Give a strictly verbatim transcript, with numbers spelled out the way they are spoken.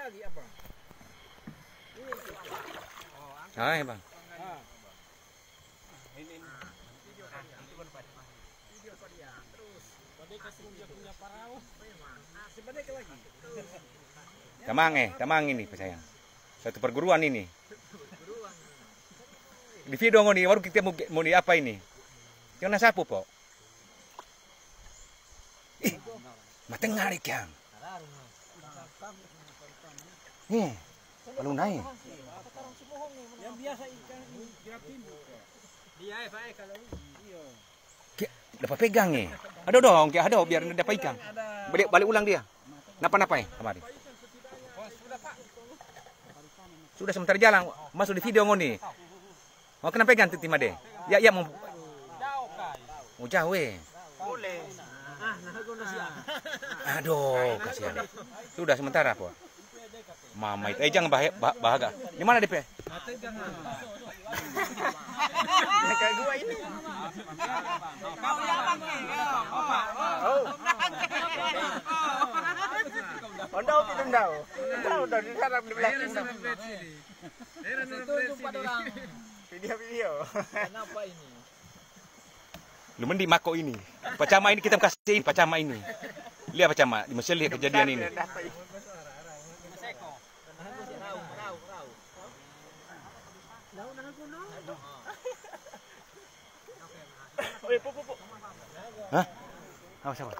Hai, Bang. Tamang, eh, tamang ini, sayang. Satu perguruan ini. Di video ngoni, baru kita mau, mau di apa ini? Jangan sapu, po. Ih, matengari kiang. Nih, lalu naik. Dia, eh, kalau, iya. Ki-, dapa pegang, eh. Aduh dong, ki-, aduh, biar dapa ikang. Balik, balik ulang dia. Napa-napa, eh, kamari. Sudah sementara jalan, masuk di video ngoni. Mau kena pegang tu timade. Ya, ya, mau. Mau jauh, eh. Boleh. Aduh, kasihan. Sudah sementara, po. Mama itu, eh, jangan bah-, bah-, bahaga. Di mana D P? Kayak gua ini. Oh. Ondau kita ndau. Ndau, ndau, di dalam, di belakang. Itu jumpa orang. Video, video. Kenapa ini? Lu mending mako ini. Pacama ini kita kasih ini, pacama ini. Lihat pacama, di Mesir lihat kejadian ini. Hah? Apa, siapa?